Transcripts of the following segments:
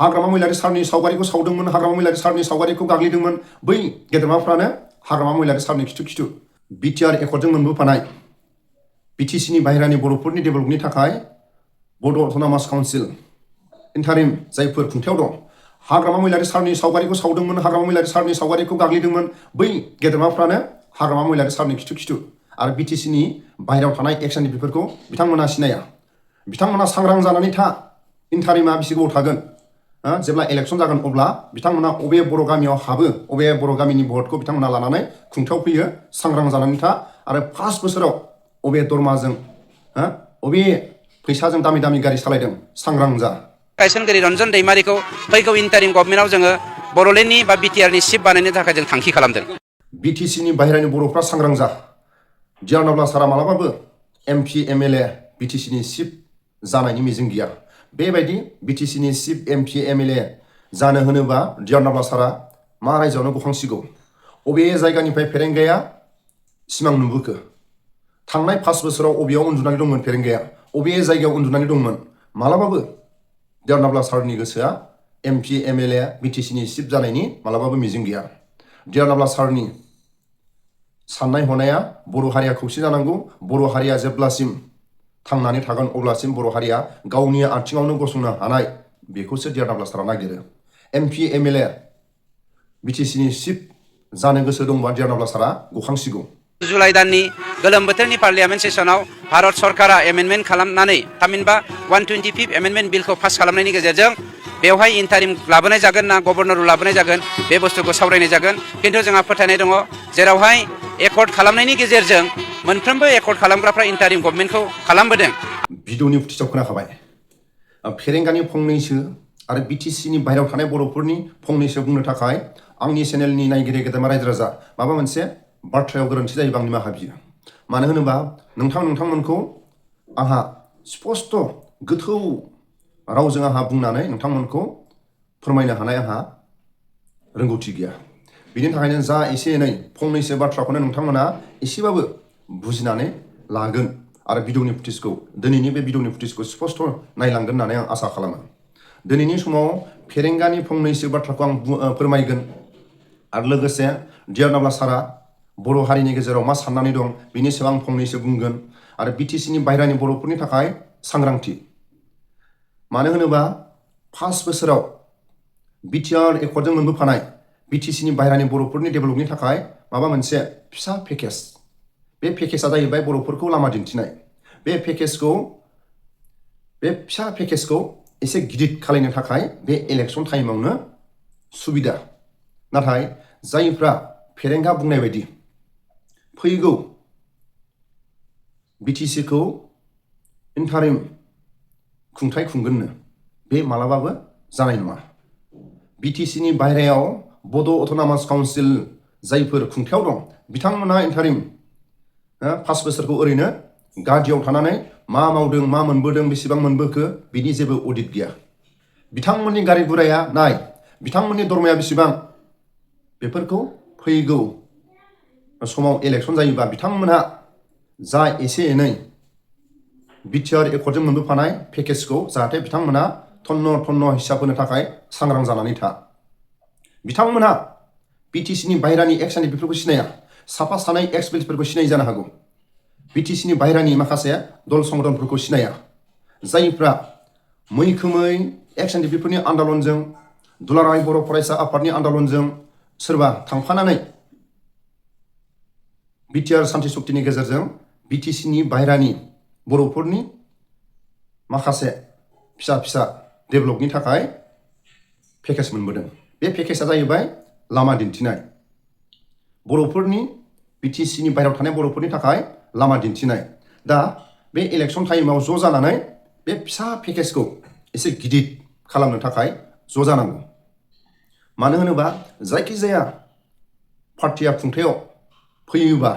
हाग्रामा महिलारि सारनि सावगारिखौ सावदोंमोन, हाग्रामा महिलारि सारनि सावगारिखौ गाग्लिदोंमोन, बै गेदेमाफ्रानो हाग्रामा महिलारि सारनि खिथु खिथु बिटिआर एकर्डजों मोनबोफानाय बिटिसिनि बाहेरानि बर'फोरनि डेभेलपनि थाखाय बड' अट'नमास काउन्सिल इन्टारिम जायफोर खुंथायाव दं, हाग्रामा महिलारि सारनि सावगारिखौ सावदोंमोन, हाग्रामा महिलारि सारनि सावगारिखौ गाग्लिदोंमन, बै गेदेमाफ्रानो हाग्रामा महिलारि सारनि खिथु खिथु आरो बिटिसिनि बाहेरायाव थानाय एक्स एनडिपिफोरखौ बिथांमोना सिनाया। बिथांमोना सांग्रां जानानै था, इन्टारिमा बेसे गोबाव थागोन, जेब्ला इलेक्सन जागोन अब्ला बिथांमोना अबे बर' गामियाव हाबो, अबे बर' गामिनि भटखौ बिथांमोना लानानै खुंथायाव फैयो, सांग्रां जानानै था आरो 5 बोसोराव अबे दरमाजों अबे फैसाजों दामि दामि गारि सालायदों, सांग्रां जा। गायसनगिरि रन्जन दैमारिखौ फैगौ इन्टारिम गभर्नमेन्टआव जोङो बड'लेण्डनि बा बिटिआरनि चिफ बानायनो थाखाय जों थांखि खालामदों। बिटिसिनि बाहेरानि बर'फ्रा सांग्रां जा। दियारनाब्ला सारा मालाबाबो एमपि एमएलए बिटिसिनि चिफ जानायनि मिजिं गैया। बेबायदि बिटिसिनि चिफ एमपि एमएलए जानो होनोबा दियारनाब्ला सारा मा रायजोआवनो गखांसिगौ। अबे जायगानिफ्राय फेरेंगाया सिमां नुबोखो? थांनाय 5 बोसोराव अबेयाव उन्दुनानै दंमोन फेरेंगाया? अबे जायगायाव उन्दुनानै दंमोन? मालाबाबो दियारनाब्ला सारनि गोसोआ एमपि एमएलए बिटिसिनि चिफ जानायनि मालाबाबो मिजिं गैया। दियारनाब्ला सारनि साननाय हनाया बर' हारिया खौसे जानांगौ। बर' हारिया जेब्लासिम थांनानै थागोन अब्लासिम बर' हारिया गावनि आथिङावनो गसंनो हानाय, बेखौसो दियारनाब्ला सारा नागिरो। एमपि एमएलए बिटिसिनि चिफ जानो गोसो दंबा दियारनाब्ला सारा गखांसिगौ। जुलाइ दाननि गोलोम बोथोरनि पार्लियामेन्ट सेसनाव भारत सरकारा एमेन्डमेन्ट खालामनानै थामहिनबा 125 एमेन्डमेन्ट बिलखौ पास खालामनायनि गेजेरजों बेवहाय इन्टारिम लाबोनाय जागोन ना गभर्नर लाबोनाय जागोन, बे बुस्थुखौ सावरायनाय जागोन। खिन्थु जोंहा फोथायनाय दङ जेरावहाय एकर्ड खालामनायनि गेजेरजों मोनफ्रोमबो एकर्ड खालामग्राफ्रा इन्टारिम गभर्नमेन्टखौ खालामबोदों। भिडिअनि फुटेजाव खोनाखाबाय। फेरेंगानि फंनैसो आरो बिटिसिनि बाहेरायाव थानाय बर'फोरनि फंनैसो बुंनो थाखाय आंनि चेनेलनि नायगिरि गेदेमा रायजो राजा माबा मोनसे बाथ्रायाव गोरोन्थि जायोबा आं निमाहा बियो। मानो होनोबा नोंथांमोनखौ आंहा स्पष्ट गोथौ रावजों आंहा बुंनानै नोंथांमोनखौ फोरमायनो हानाय आंहा रोंगौथि गैया। बिनि थाखायनो जा एसे एनै फंनैसो बाथ्राखौनो नोंथांमोना एसेबाबो बुजिनानै लागोन आरो भिडिअनि फुटेजखौ, दिनैनि बे भिडिअनि फुटेजखौ स्पष्ट नायलांगोन होननानै आं आसा खालामो। दिनैनि समाव फेरेंगानि फंनैसो बाथ्राखौ आं फोरमायगोन आरो लोगोसे दियारनाब्ला सारा बर' हारिनि गेजेराव मा साननानै दं बिनि सायाव आं फंनैसो बुंगोन आरो बिटिसिनि बाहेरानि बर'फोरनि थाखाय सांग्रांथि। मानो होनोबा 5 बोसोराव बिटिआर एकर्डजों मोनबोफानाय बिटिसिनि बाहेरानि बर'फोरनि डेभेलपनि थाखाय माबा मोनसे फिसा पेकेज, बे पेकेजआ जाहैबाय बर'फोरखौ लामा दिन्थिनाय। बे फिसा पेकेजखौ एसे गिदिर खालायनो थाखाय बे इलेक्सन टाइमावनो सुबिदा। नाथाय जायफ्रा फेरेंगा बुंनाय बायदि फैगौ बिटिसिखौ इन्टारिम खुंथाय खुंगोननो, बे मालाबाबो जानाय नङा। बिटिसिनि बाहेरायाव बड' अट'नमास काउन्सिल जायफोर खुंथायाव दं बिथांमोना इन्टारिम 5 बोसोरखौ ओरैनो गादियाव थानानै मा मावदों, मा मोनबोदों, बेसेबां मोनबोखो बिनि जेबो अडिट गैया। बिथांमोननि गारि गुराया नाय, बिथांमोननि दरमाया बेसेबां, बेफोरखौ फैगौ समाव इलेक्सन जायोबा बिथांमोनहा जा एसे एनै बिटिआर एकर्डजों मोनबोफानाय पेकेजखौ जाहाथे बिथांमोना थन्न हिसाब होनो थाखाय सांग्रां जानानै था। बिथांमोनहा बिटिसिनि बाहेरानि एक्स एनडिपिफोरखौ सिनाया, साफा सानै एक्स बिल्सफोरखौ सिनाय जानो हागौ। बिटिसिनि बाहेरानि माखासे दल संगठनफोरखौ सिनाया, जायफ्रा मैखोमै एक्स एनडिपिफोरनि आन्दलनजों, दुलाराय बर' फरायसा आफादनि आन्दलनजों सोरबा थांफानानै बिटिआर सान्थि सक्तिनि गेजेरजों बिटिसिनि बाहेरानि बर'फोरनि माखासे फिसा डेभेलपनि थाखाय पेकेज मोनबोदों। बे पेकेजआ जाहैबाय लामा दिन्थिनाय, बर'फोरनि बिटिसिनि बाहेरायाव थानाय बर'फोरनि थाखाय लामा दिन्थिनाय। दा बे इलेक्सन टाइमाव ज' जानानै बे फिसा पेकेजखौ एसे गिदिर खालामनो थाखाय ज' जानांगौ। मानो होनोबा जायखिजाया पार्टिया खुंथायाव फैयोबा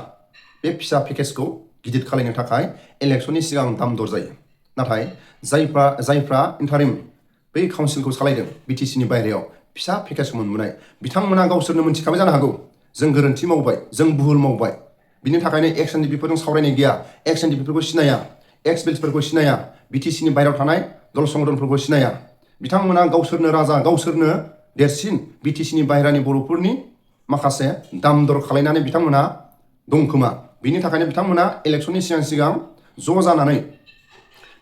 बे फिसा पेकेजखौ गिदिर खालायनो थाखाय इलेक्सननि सिगां दाम दर जायो। नाथाय जायफ्रा इन्टारिम बै काउन्सिलखौ सालायदों बिटिसिनि बाहेरायाव फिसा पेकेजखौ मोनबोनाय, बिथांमोना गावसोरनो मोनथिखाबाय जानो हागौ जों गोरोन्थि मावबाय, जों भुल मावबाय। बिनि थाखायनो एक्स एनडिपिफोरजों सावरायनाय गैया, एक्स एनडिपिफोरखौ सिनाया, एक्स बिल्सफोरखौ सिनाया, बिटिसिनि बाहेरायाव थानाय दल संगठनफोरखौ सिनाया। बिथांमोना गावसोरनो राजा गावसोरनो देरसिन बिटिसिनि बाहेरानि बर'फोरनि माखासे दाम दर खालायनानै बिथांमोना दंखोमा बिनि थाखायनो बिथांमोना इलेक्सननि सिगां ज' जानानै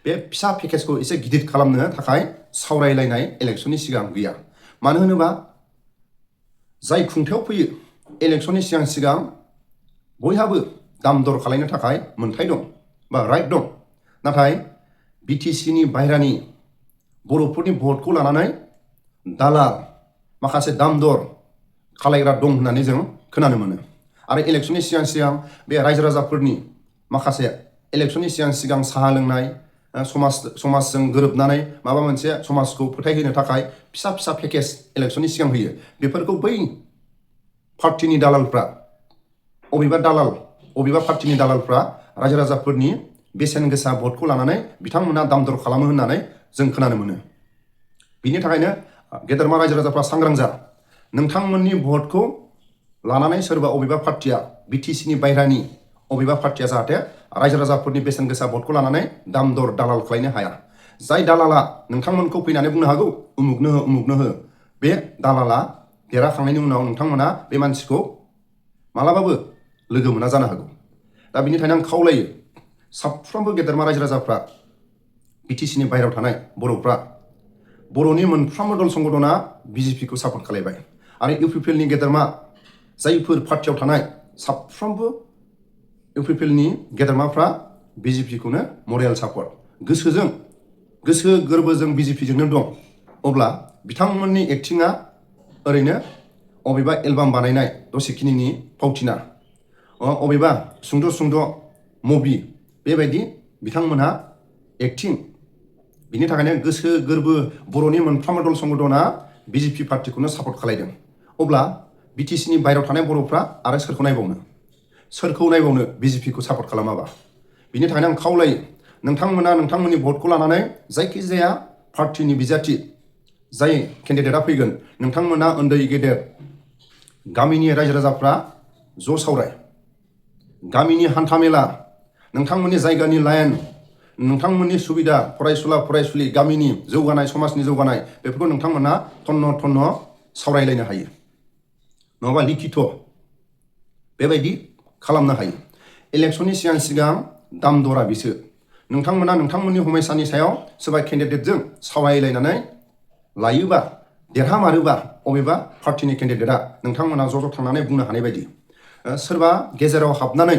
बे फिसा पेकेजखौ एसे गिदिर खालामनो थाखाय सावरायलायनाय इलेक्सननि सिगां गैया मानो होनोबा जाय खुंथायाव फैयो इलेक्सननि सिगां बयहाबो दाम दर खालायनो थाखाय मोन्थाय दं बा राइट दं नाथाय बिटिसिनि बाहेरानि बर'फोरनि भटखौ लानानै दालाल माखासे दाम दर खालायग्रा दं होननानै जों खोनानो मोनो आरो इलेक्सननि सिगां बे रायजो राजाफोरनि माखासे इलेक्सननि सिगां साहा लोंनाय समाजजों गोरोबनानै माबा मोनसे समाजखौ फोथायहोनो थाखाय फिसा पेकेज इलेक्सननि सिगां होयो बेफोरखौ बै पार्टिनि दालालफ्रा अबेबा पार्टिनि दालालफ्रा रायजो राजाफोरनि बेसेन गोसा भटखौ लानानै बिथांमोना दाम दर खालामो होननानै जों खोनानो मोनो बिनि थाखायनो गेदेरमा रायजो राजाफ्रा सांग्रां जा नोंथांमोननि भटखौ लानानै सोरबा अबेबा पार्टिया बिटिसिनि बाहेरानि अबेबा पार्टिया जाहाथे रायजो राजाफोरनि बेसेन गोसा भटखौ लानानै दाम दर दालाल खालायनो हाया जाय दालाला नोंथांमोनखौ फैनानै बुंनो हागौ उमुगनो हो बे दालाला देरहाखांनायनि उनाव नोंथांमोना बे मानसिखौ मालाबाबो लोगो मोना जानो हागौ दा बिनि थाखायनो आं खावलायो साफ्रोमबो गेदेरमा रायजो राजाफ्रा बिटिसिनि बाहेरायाव थानाय बर'फ्रा बर'नि मोनफ्रोमबो दल संगठना बिजेपिखौ सापर्ट खालायबाय आरो इउपिपिएलनि गेदेरमा जायफोर पार्टियाव थानाय साफ्रोमबो इउपिपिएलनि गेदेरमाफ्रा बिजेपिखौनो मरेल सापर्ट गोसो गोरबोजों बिजेपिजोंनो दं अब्ला बिथांमोननि एक्टिंआ ओरैनो अबेबा एलबाम बानायनाय दसेखिनिनि फावथिना अबेबा सुंद' मुभि बेबायदि बिथांमोनहा एक्टिं बिनि थाखायनो गोसो गोरबो बर'नि मोनफ्रोमबो दल संगठना बिजेपि पार्टिखौनो सापर्ट खालायदों अब्ला बिटिसिनि बाहेरायाव थानाय बर'फ्रा आरो सोरखौ नायबावनो बिजेपिखौ सापर्ट खालामाबा बिनि थाखायनो आं खावलायो नोंथांमोना नोंथांमोननि भटखौ लानानै जायखिजाया पार्टिनि बिजाथि जाय केन्डिडेटआ फैगोन नोंथांमोना उन्दै गेदेर गामिनि रायजो राजाफ्रा ज' सावराय गामिनि हान्थामेला नोंथांमोननि जायगानि लाइन नोंथांमोननि सुबिदा फरायसुलि गामिनि जौगानाय समाजनि जौगानाय बेफोरखौ नोंथांमोना थन्न सावरायलायनो हायो नङाबा लिखित बेबायदि खालामनो हायो इलेक्सननि सिगां दाम दरा बिसो नोंथांमोना नोंथांमोननि हमेसानि सायाव सोरबा केन्डिडेटजों सावरायलायनानै लायोबा देरहामारोबा अबेबा पार्टिनि केन्डिडेटआ नोंथांमोना ज' थांनानै बुंनो हानाय बायदि सोरबा गेजेराव हाबनानै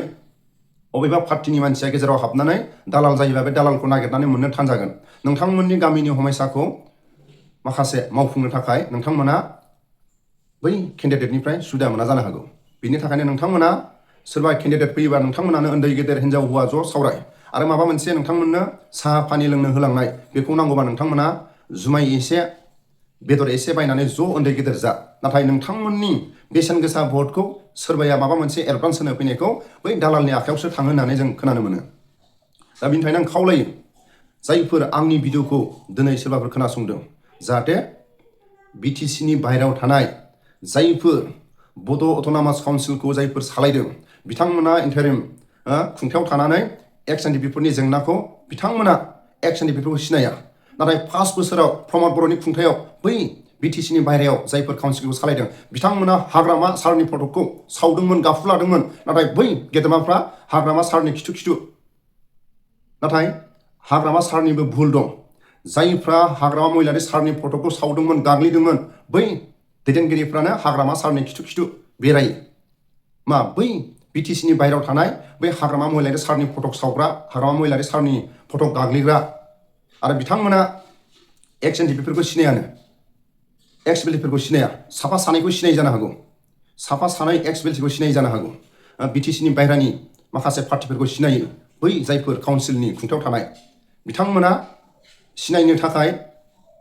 अबेबा पार्टिनि मानसिया गेजेराव हाबनानै दालाल जायोबा बे दालालखौ नागिरनानै मोननो थान जागोन नोंथांमोननि गामिनि हमेसाखौ माखासे मावफुंनो थाखाय नोंथांमोना बै केन्डिडेटनिफ्राय सुबिदा मोना जानो हागौ बिनि थाखायनो नोंथांमोना सोरबा केन्डिडेट फैयोबा नोंथांमोनानो उन्दै गेदेर हिन्जाव हौवा ज' सावराय आरो माबा मोनसे नोंथांमोननो साहा पानि लोंनो होलांनाय बेखौ नांगौबा नोंथांमोना जुमाय एसे बेदर एसे बायनानै ज' उन्दै गेदेर जा नाथाय नोंथांमोननि बेसेन गोसा भटखौ सोरबाया माबा मोनसे एडभान्स होनो फैनायखौ बै दालालनि आखायावसो थाङो होननानै जों खोनानो मोनो दा बिनि थाखायनो आं खावलायो जायफोर आंनि भिडिअखौ दिनै सोरबाफोर खोनासंदों जाहाथे बिटिसिनि बाहेरायाव थानाय जायफोर बड' अट'नमास काउन्सिलखौ जायफोर सालायदों बिथांमोना इन्टारिम खुंथायाव थानानै एक्स एनडिपिफोरनि जेंनाखौ बिथांमोना एक्स एनडिपिफोरखौ सिनाया नाथाय 5 बोसोराव प्रमद बर'नि खुंथायाव बै बिटिसिनि बाहेरायाव जायफोर काउन्सिलखौ सालायदों बिथांमोना हाग्रामा सारनि फटकखौ सावदोंमोन गाफ्लादोंमोन नाथाय बै गेदेमाफ्रा हाग्रामा सारनि खिथु नाथाय हाग्रामा सारनिबो भुल दं जायफ्रा हाग्रामा महिलारि सारनि फटकखौ सावदोंमोन गाग्लिदोंमोन बै दैदेनगिरिफ्रानो हाग्रामा सारनि खिथु बेरायो मा बै बिटिसिनि बाहेरायाव थानाय बै हाग्रामा महिलारि सारनि फटक सावग्रा हाग्रामा महिलारि सारनि फटक गाग्लिग्रा आरो बिथांमोना एक्स एनडिपिफोरखौ सिनायानो एक्स बिएलटिफोरखौ सिनाया साफा सानैखौ सिनाय जानो हागौ साफा सानै एक्स बिएलटिखौ सिनाय जानो हागौ बिटिसिनि बाहेरानि माखासे पार्टिफोरखौ सिनायो बै जायफोर काउन्सिलनि खुंथायाव थानाय बिथांमोना सिनायनो थाखाय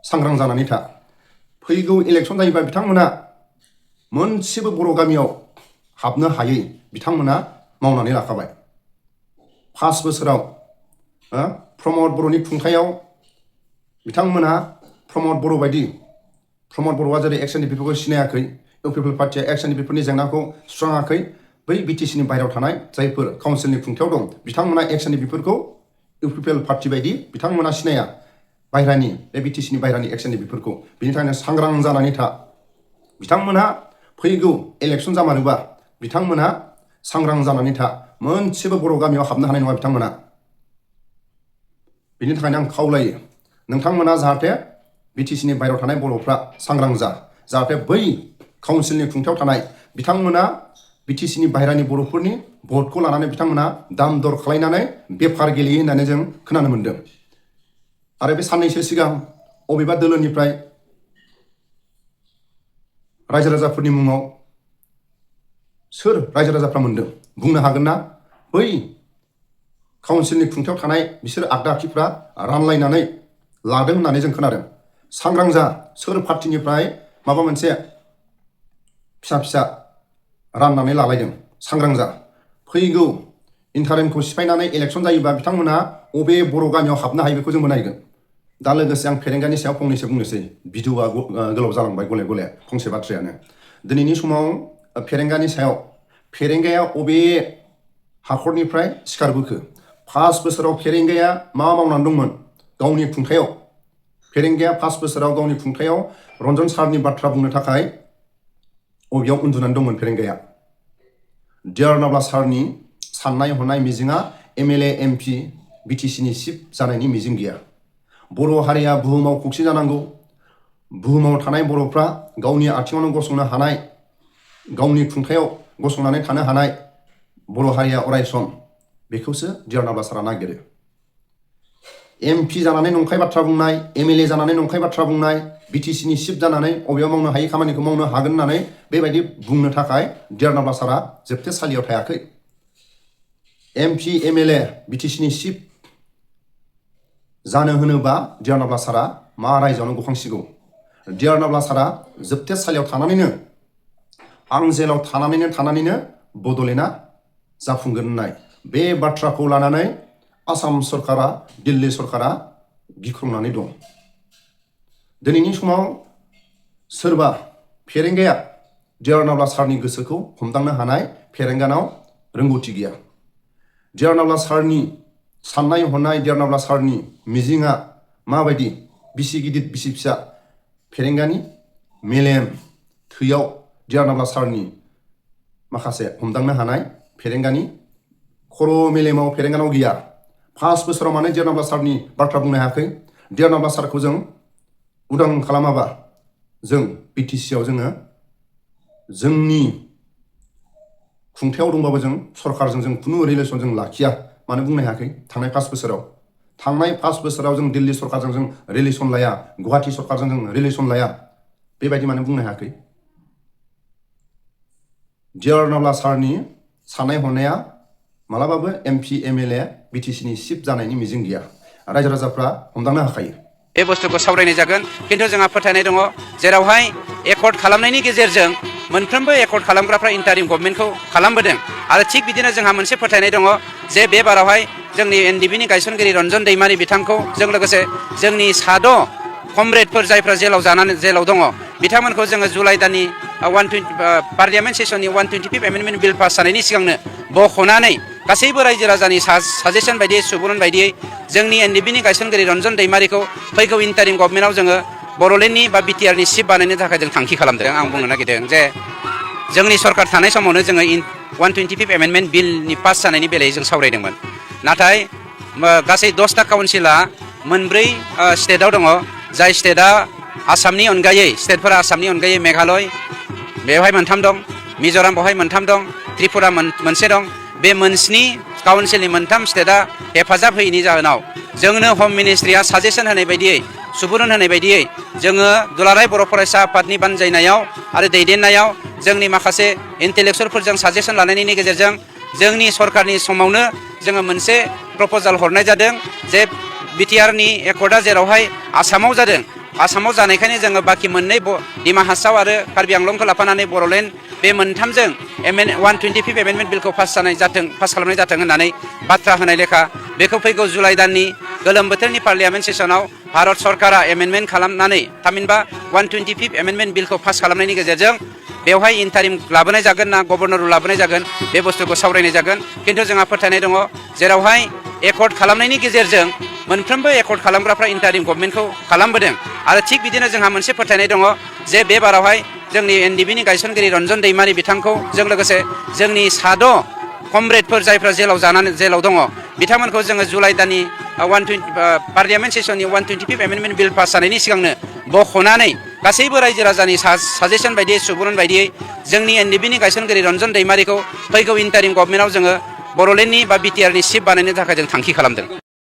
सांग्रां जानानै था फैगौ इलेक्सन जायोबा बिथांमोना मोनसेबो बर' गामियाव हाबनो हायै बिथांमोना मावनानै लाखाबाय 5 बोसोराव प्रमद बर'नि खुंथायाव बिथांमोना प्रमद बर'आ जेरै एक्स एनडिपिफोरखौ सिनायाखै इउपिपिएल पार्टिया एक्स एनडिपिफोरनि जेंनाखौ सुस्राङाखै बै बिटिसिनि बाहेरायाव थानाय जायफोर काउन्सिलनि खुंथायाव दं बिथांमोना एक्स एनडिपिफोरखौ इउपिपिएल पार्टि बायदि बिथांमोना सिनाया बायह्रानि बे बिटिसिनि बायह्रानि एक्सननि बेफोरखौ बिनि थाखायनो सांग्रां जानानै था बिथांमोनहा फैगौ इलेक्सन जामारोबा बिथांमोनहा सांग्रां जानानै था मोनसेबो बर' गामियाव हाबनो हानाय नङा बिथांमोना बिनि थाखायनो आं खावलायो नोंथांमोना जाहाथे बिटिसिनि बायह्रायाव थानाय बर'फ्रा सांग्रां जाहाथे बै काउन्सिलनि खुंथायाव थानाय बिथांमोना बिटिसिनि बायह्रानि बर'फोरनि भटखौ लानानै बिथांमोना दाम दर खालायनानै बेफार गेलेयो होननानै जों खोनानो मोन्दों आरो बे साननैसो सिगां अबेबा दोलोनिफ्राय रायजो राजाफोरनि मुङाव सोर रायजो राजाफ्रा मोन्दों बुंनो हागोन ना बै काउन्सिलनि खुंथायाव थानाय बिसोर आगदा आखिफ्रा रानलायनानै लादों होननानै जों खोनादों सांग्रां जा सोर पार्टिनिफ्राय माबा मोनसे फिसा फिसा राननानै लालायदों सांग्रां जा फैगौ इन्टारिमखौ सिफायनानै इलेक्सन जायोबा बिथांमोना अबे बर' गामियाव हाबनो हायो बेखौ जोंबो नायगोन दा लोगोसे आं फेरेंगानि सायाव फंनैसो बुंनोसै भिडिअआ गोलाव जालांबाय गले गले फंसे बाथ्रायानो दिनैनि समाव फेरेंगानि सायाव फेरेंगाया अबे हाखरनिफ्राय सिखारबोखो 5 बोसोराव फेरेंगाया मा मावनानै दंमोन गावनि खुंथायाव फेरेंगाया 5 बोसोराव गावनि खुंथायाव रन्जन सारनि बाथ्रा बुंनो थाखाय अबेयाव उन्दुनानै दंमोन फेरेंगाया डिआर नाब्ला सारनि साननाय हनाय मिजिङा एमएलए एमपि बिटिसिनि चिफ जानायनि मिजिं गैया बर' हारिया बुहुमाव खौसे जानांगौ बुहुमाव थानाय बर'फ्रा गावनि आथिङावनो गसंनो हानाय गावनि खुंथायाव गसंनानै थानो हानाय बर' हारिया अरायसम बेखौसो डिआर नाब्ला सारा नागिरो एमपि जानानै नंखाय बाथ्रा बुंनाय एमएलए जानानै नंखाय बाथ्रा बुंनाय बिटिसिनि चिफ जानानै अबेयाव मावनो हायै खामानिखौ मावनो हागोन होननानै बेबायदि बुंनो थाखाय डिआर नाब्ला सारा जोबथेसालियाव थायाखै एमपि एमएलए बिटिसिनि चिफ जानो होनोबा डिआर नाब्ला सारा मा रायजोआवनो गखांसिगौ डिआर नाब्ला सारा जोबथेसालियाव थानानैनो आं जेलाव थानानैनो बड'लेण्डआ जाफुंगोन होननाय बे बाथ्राखौ लानानै आसाम सरकारा दिल्ली सरकारा गिख्रंनानै दं दिनैनि समाव सोरबा फेरेंगाया डिआर नाब्ला सारनि गोसोखौ हमदांनो हानाय फेरेंगानाव रोंगौथि गैया डिआर नाब्ला सारनि साननाय हनाय डिआर नाब्ला सारनि मिजिङा माबायदि बिसि गिदिर बिसि फिसा फेरेंगानि मेलेम थैयाव डिआर नाब्ला सारनि माखासे हमदांनो हानाय फेरेंगानि खर' मेलेमाव फेरेंगानाव गैया 5 बोसोराव मानो डिआर नाब्ला सारनि बाथ्रा बुंनो हायाखै डिआर नाब्ला सारखौ जों उदां खालामाबा जों बिटिसिआव जोङो जोंनि खुंथायाव दंबाबो जों सरकारजों जों खुनु रिलेसन जों लाखिया मानो बुंनो हायाखै थांनाय 5 बोसोराव जों दिल्ली सरकारजों जों रिलेसन लाया गुवाहाटी सरकारजों जों रिलेसन लाया बेबायदि मानो बुंनो हायाखै डिआर नाब्ला सारनि साननाय हनाया मालाबाबो एमपि एमएलए बिटिसिनि चिफ जानायनि मिजिं गैया रायजो राजाफ्रा हमदांनो हाखायो बे बुस्थुखौ सावरायनाय जागोन खिन्थु जोंहा फोथायनाय दङ जेरावहाय एकर्ड खालामनायनि गेजेरजों मोनफ्रोमबो एकर्ड खालामग्राफ्रा इन्टारिम गभर्नमेन्टखौ खालामबोदों आरो थिग बिदिनो जोंहा मोनसे फोथायनाय दङ जे बे बारावहाय जोंनि एनडिबिनि गायसनगिरि रन्जन दैमारि बिथांखौ जों लोगोसे जोंनि साद' कमरेडफोर जायफ्रा जेलाव दङ बिथांमोनखौ जोङो जुलाइ दाननि पार्लियामेन्ट सेसननि 125 एमेन्डमेन्ट बिल पास जानायनि सिगांनो बख'नानै गासैबो रायजो राजानि साजेसन बायदियै सुबुरुन बायदियै जोंनि एनडिबिनि गायसनगिरि रन्जन दैमारिखौ फैगौ इन्टारिम गभर्नमेन्टआव जोङो बड'लेण्डनि बा बिटिआरनि चिफ बानायनो थाखाय जों थांखि खालामदों आं बुंनो नागिरदों जे जोंनि सरकार थानाय समावनो जोङो 125 एमेन्डमेन्ट बिलनि पास जानायनि बेलायै जों सावरायदोंमोन नाथाय गासै 10टा काउन्सिला मोनब्रै स्टेटआव दङ जाय स्टेटआ आसामनि अनगायै स्टेटफोरा आसामनि अनगायै मेघालय बेवहाय 3 दं मिज'राम बेवहाय 3 दं त्रिपुरा मोनसे दं बे मोनस्नि काउन्सिलनि 3 स्टेटआ हेफाजाब होयैनि जाहोनाव जोंनो हम मिनिस्ट्रिया साजेसन होनाय बायदियै सुबुरुन होनाय बायदियै जोङो दुलाराय बर' फरायसा आफादनि बानजायनायाव आरो दैदेननायाव जोंनि माखासे इन्टेलेक्सुयेलफोरजों साजेसन लानायनि गेजेरजों जोंनि सरकारनि समावनो जोङो मोनसे प्रप'जाल हरनाय जादों जे बिटिआरनि एकर्डआ जेरावहाय आसामाव जादों आसामाव जानायखायनो जोङो बाखि मोननै डिमा हासाव आरो कार्बि आंलंखौ लाफानानै बड'लेण्ड बे 3जों 125 एमेन्डमेन्ट बिलखौ पास खालामनाय जाथों होननानै बाथ्रा होनाय लेखा बेखौ फैगौ जुलाइ दाननि गोलोम बोथोरनि पार्लियामेन्ट सेसनाव भारत सरकारा एमेन्डमेन्ट खालामनानै थामहिनबा 125 एमेन्डमेन्ट बिलखौ पास खालामनायनि गेजेरजों बेवहाय इन्टारिम लाबोनाय जागोन ना गभर्नर लाबोनाय जागोन बे बुस्थुखौ सावरायनाय जागोन खिन्थु जोंहा फोथायनाय दङ जेरावहाय एकर्ड खालामनायनि गेजेरजों मोनफ्रोमबो एकर्ड खालामग्राफ्रा इन्टारिम गभर्नमेन्टखौ खालामबोदों आरो थिग बिदिनो जोंहा मोनसे फोथायनाय दङ जे बे बारावहाय जोंनि एनडिबिनि गायसनगिरि रन्जन दैमारि बिथांखौ जों लोगोसे जोंनि साद' कमरेडफोर जायफ्रा जेलाव दङ बिथांमोनखौ जोङो जुलाइ दाननि पार्लियामेन्ट सेसननि 125 एमेन्डमेन्ट बिल पास जानायनि सिगांनो बख'नानै गासैबो रायजो राजानि साजेसन बायदियै सुबुरुन बायदियै जोंनि एनडिबिनि गायसनगिरि रन्जन दैमारिखौ फैगौ इन्टारिम गभर्नमेन्टआव जोङो बड'लेण्डनि बा बिटिआरनि चिफ बानायनो थाखाय जों थांखि खालामदों।